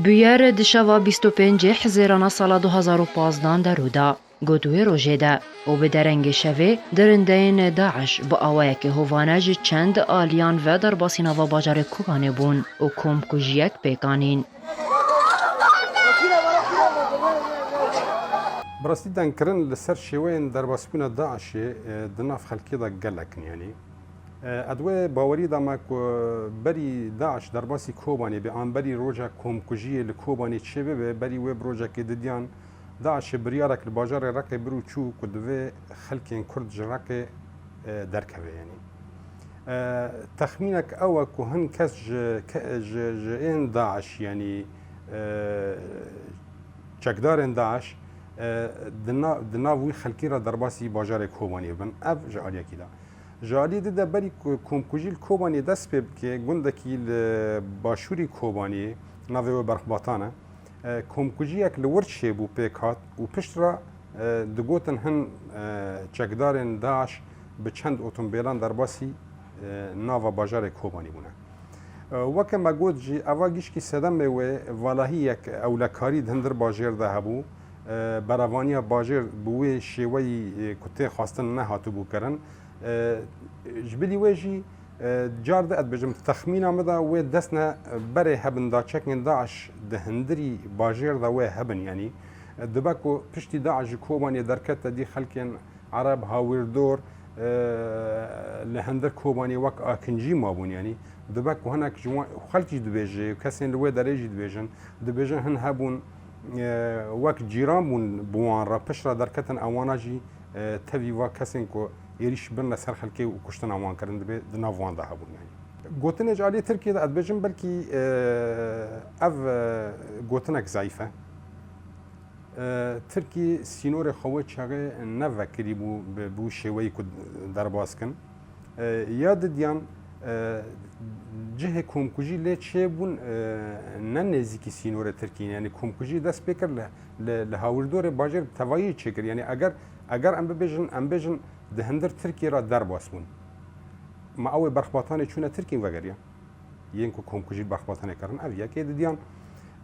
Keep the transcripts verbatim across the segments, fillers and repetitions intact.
Bûyer di şeva bîst û pêncê Hizêrana sala du hazar û pazdan de rû da. Got wê rojê de û bi derengê şevê dirindeyên DAIŞ bi awayekê hovane ji çend aliyan ve derbasî nava bajarê Kobanê bûn û komkujiyek pêk anîn. Bi rastî dengkirin li ser şêweyên derbasbûna DAIŞê, e, di nav xelkê de gelek in, yanî. E, ez wê bawerî de me ku berî DAIŞ derbasî Kobanê be, an berî roja komkujiyê li Kobanê çêbibe, berî wê bi rojekê didiyan DAIŞê biryarek li bajarê Reqê bir û çû ku divê xelkên Kurd ji Reqê, e, derkeve, yanî. E, texmînek ew e ku hin kes ji, ke-, ji, ji ên DAIŞ, yanî, e, çekdarên DAIŞ, e, di na-, di nav wî xelkî re derbasî bajarê Kobanê bin. Ev ji aliyekî de. Ji aliyê di de berî ku komkujî li Kobanê dest pê bike, gundekî li başûrî Kobanê, navê wê Berxbatan e, e, komkujiyek li wir çêbû pêk hat û pişt re, e, digotin hin, e, çekdarên DAIŞ bi çend otomobêlan derbasî, e, nava bajarê Kobanê bûne. E, weke me got jî, eva gişkî sedemê wê valahiyek ewlekarî di hundir bajêr de hebû. E, berevaniya bajêr bi wê şêweyî, e, ku tê xwestin nehatibû kirin. E, ji bilî wê jî, e, car di ez dibêjim, texmîna min de wê destne berê hebin da çekên DAIŞ di hundirî bajêr de wê hebin, yanî, e, dibe ku piştî DAIŞ ji Kobanê derkete dî xelkên Ereb, hawîrdor, e, li hundir Kobanê wek akincî mabûn, yanî dibe ku hinek ji wan, xelk jî dibêje, kesên li wê derê jî dibêjin, dibêjin hin hebûn, e, wek cîran bûn bi wan re, pişt re derketin ewana jî, e, tevî va kesên ku êrîş bin li ser xelkê û kuştina wan kirin, dibê di nav wan de hebûn, yanî. Gotinê ji aliyê Tirkiyê de ez dibêjim belkî, e, ev, e, gotinek zayîf e. E, Tirkî sînorê xwe wê çaxê ne vekirî bû bi, bi wî şêweyî ku derbas kin. E, ya didiyan, e, cihê komkujî lê çêbûn, e, ne nêzîkî sînorê Tirkî ne. Yanî komkujî dest pê kir li, li, li hawirdorê bajêr bi tevayî çêkir. Yanî eger, eger em bibêjin, em bêjin di hundir Tirkiyê re derbas bûn. Ma ew ê Berxbatanê çûne Tirkiyê vegeriyan? Yên ku komkujî li Berxbatanê kirin, ev yek ê. Didiyan,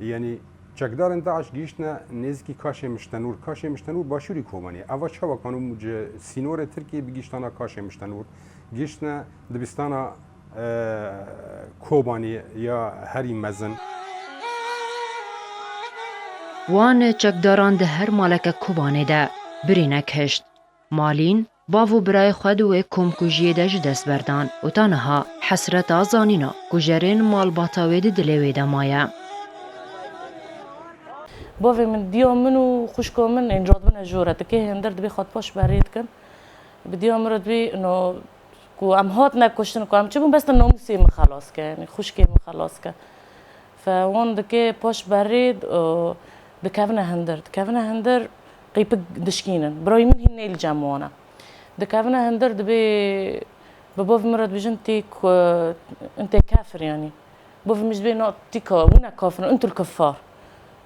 yanî çekdarên DAIŞ gihîştine nêzîkî Kaşê Miştenûr. Kaşê Miştenûr başûrî Kobanê. Eva çawa kanû ji sînorê Tirkiyê bigihîştana Kaşê Miştenûr? Gihîştine dibistana, e, Kobanê ya herî mezin. Wan çekdaran di her maleke Kobanê de birînek hişt. Malîn, bav û birayê xwe di wê komkujiyê de ji dest berdan û ta niha hesreta zanîna kujerên malbata wê di dilê wê de maye. Bavê min, diya min û xwişka min ên radibine jor e. Dikê hêndir dibê xwe paş berê dikin. Bi diya min re dibê, no, ku em hatine kuştin, ku em çi bûn, bes te namûsê min xelas ke, yanî xwişkê min xelas ke. Fe wan dike paş berê, e, dikevine hundir. Dikevine hundir, qîpik dişkînin. Birayê min hîn nê li cem wan e. Dikevine hundir, dibê bi bavê min re dibêjin tê ku, in tê kefir, yanî. Bavê min jî dibê na tî ka, wina kafir in, intul kuffar.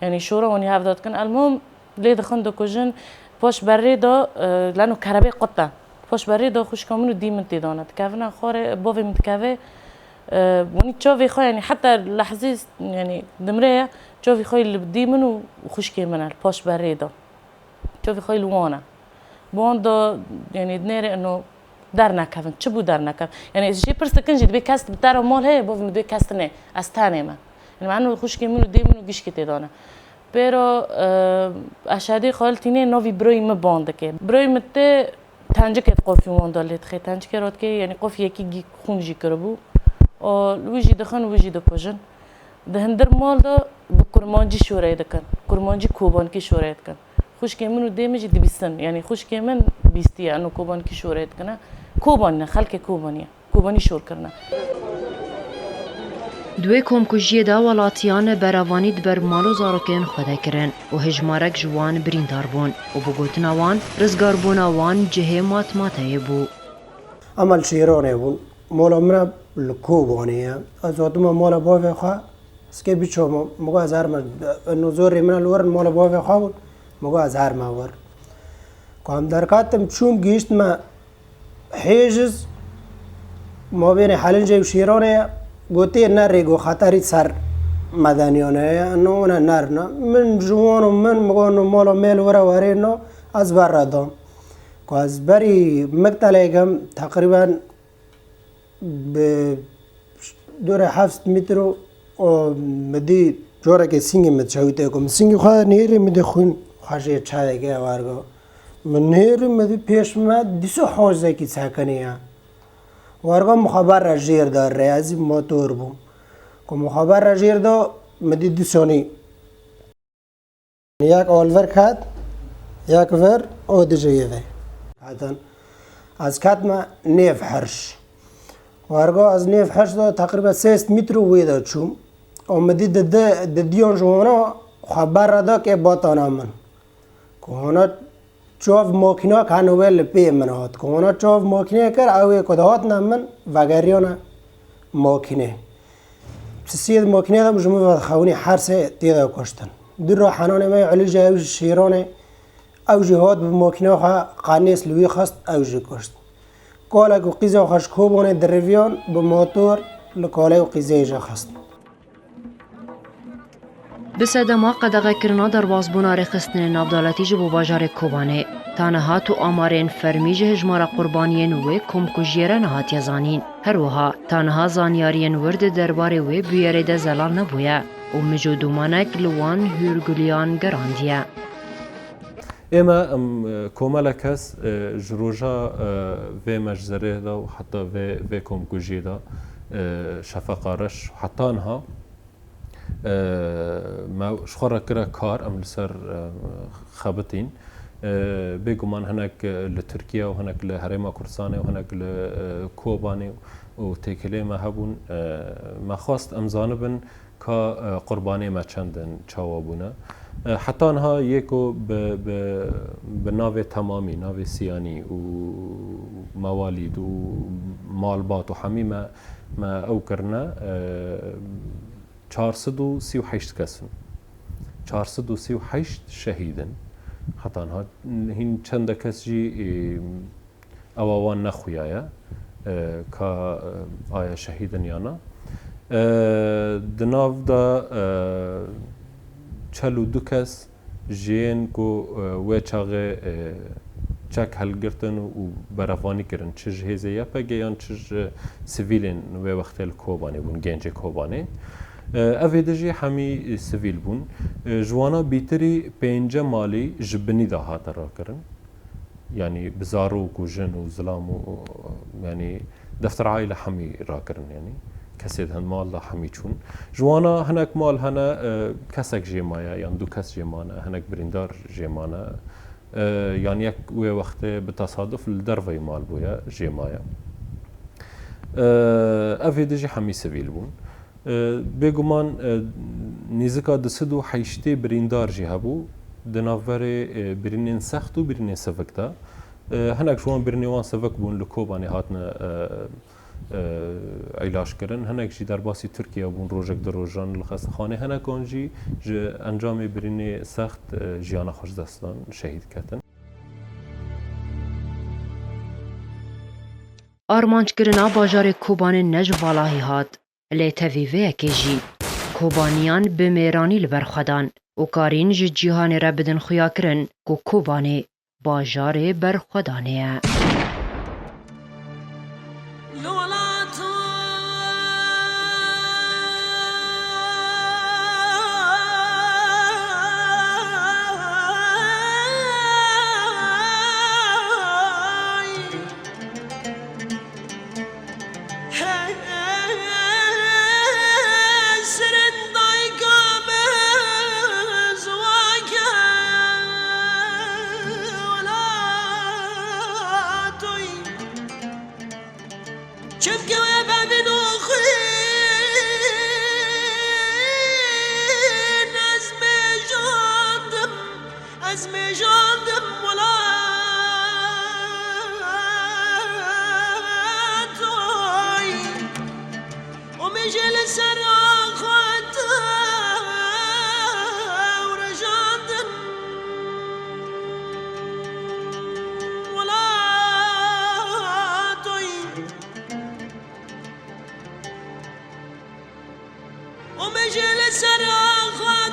Yanî şora wan ya hev de dikin. Elmuhim, lê dixin dikujin, paş berê de, e, leno kerebê qut e. Paş berê de xwişka min û dî min tê dane. Dikevine xwarê, bavê min dikeve, e, wanî çavê xwe, yanî heta lehzê, yanî dimreye, çavê xwe li dî min û xwişkê min e, li paş berê de. Çavê xwe li wan e. Bi wan de, yanî dinêre ino dernekevin. Çi bû dernekevin? Yanî ez jê pirs dikin jî, dibê kes bi te re mal heye, bavê min dibê kes tune. Ez tenê me. Yanî me ino xwişkê min û dê min û gişkê tê dane. Pêro, e, eşedê xwe li tînê navî birayî min ban dike. Birayî min tê tencikê di qofî wan de lê dixê. Tencikê re dikê, yanî qofî yekî gî-, xûn jî kiribû. Û wî jî dixin, wî jî dikujin. Di hundir mal de bi kurmancî şoreyê dikin. Kurmancî kobankî şoreyê dikin. Xwişkê min û dê min jî dibîstin. Yanî xwişkê min bîstiye, ino kobankî şoreyê dikine. Kobanî ne, xelkê Kobanî ye. Kobanî şor kirine. Di wê komkujiyê de welatiyan berevanî di ber mal û zarokên xwe de kirin û hejmarek ji wan birîndar bûn û bi gotina wan, rizgarbûna wan cihê matmateyê bû. Ema li Şêranê bûn. Mala min li Kobanê ye. Ez hatime mala bavê xwe, ez kê biçûme, min got ez herime, ino zorê min li wir in, mala bavê xwe bûn, min got ez herime wir. Ku em derketim, çûm gihîştime Hêjiz, mabênê Helincê û Şêranê ye, gotê ne rê, got xeterî ser Medeniyan heye, no, hûn e nerina. Min ji wan û min, min got, no, mala mêl were werê, no, ez berre dam. Ku ez berî Miktelê gim, teqrîben bi dûrê heft mîtro û min dî corekê sîngê min çewî tê ku min sîngê xwe nihêrî, min dî xwîn xwe jê çavê ke wergo. Min nihêrî, min dî pêş me dîsa hozekî sekinî ye. Wergo min xwe berre jêr da rê, ez jî motor bûm. Ku min xwe berre jêr da, min dî dîsanî yek alver ket, yek vir û dijî yê vê. Hatin ez ketime nêv hirş. Wergo ez nêv hirş da teqrîben sêst mîtro wê de çûm. Û min dî di, di, di diyan ji wana xwe berre da kê batana min. Ku hona çav makînak hene wê li pê min hat. Ku hona çav makînê kir, ew ê ku dihatine min vegeriyane makînê. Pisiyê di makînê de ji min ve dixewinî, her sê tê de kuştin. Dû re henanê me Elî jî, ew jî şêranê, ew jî hat bi makîna xwe qenês li wî xist, ew jî kuşt. Kalek û qîza xwe ji Kobanê diriviyan bi motor li kalê û qîzeyê jî xist. Bi sedema qedexekirina derbasbûna rêxistinên navdewletî ji bo bajarê Kobanê, ta niha tu amarên fermî ji hejmara qurbaniyên wê komkujiyê re nehatiye zanîn. Her wiha ta niha zanyariyên wir di derbarê wê bûyerê de zelal nebûye û mij û dûmanek li wan hûrguliyan gerandiye. ئێمە ئەم کۆمەلە کەس ji roja vê mejzerê de û heta vê, vê komkujiyê de, Şefeqa Reş heta niha me ji xwe re kire kar, em li ser xebitîn. Bêguman hinek li Tirkiye û hinek li Herêma Kurdistanê û hinek li Kobanê û têkilê me hebûn. Me xwest em zanibin ka qurbanê me çend in, çawa bûne. Heta niha yê ku bi, bi, bi navê temamî, navê siyanî û mewalîd û malbat û hemî me, me ew kirine, çar sed û sî û heşt kes in. Çar sed û sî û heşt şehîd in. Heta niha hîn çende kes jî ewa wan nexuyaye, ka aya şehîd in ya na. Di nav de çel û du kes ji yên ku wê çaxê çek helgirtin û berevanî kirin, çi ji hêzê Y P G yan çi ji sivîlên wê wextê li Kobanê bûn, gencê Kobanê. Ev êdî jî hemî sivîl bûn. Ji wana bîtirî pênce malî ji binî de hate rakirin. Yanî bi zarok û jin û zilam û, yanî defter aîle hemî rakirin, yanî kesê di hin mal de hemî çûn. Ji wana hinek mal hene, e, kesek jê maye, yan du kes jê mane, hinek birîndar jê mane. E, yan yek wê wextê bi tesaduf li derveyî mal bûye, jê maye. E, ev êdî jî hemî sivîl bûn. Bêguman nêzika du sed û heştê birîndar jî hebû, di navberê birînên sext û birînên sivik de. Hinek ji wan birînê wan sivik bûn, li Kobanê hatine îlac kirin. Hinek jî derbasî Tirkiye bûn, rojek du rojan li xestexanê. Hinekan jî ji encamê birînê sext jiyana xwe ji dest dan, şehîd ketin. Armanckirina bajarê Kobanê ne ji valahî hat, lê tevî vê yekê jî Kobaniyan bi mêranî li ber xwe dan û karîn ji cîhanê re bidin xuyakirin ku Kobanê bajarê berxwedanê ye. Ji li ser xwe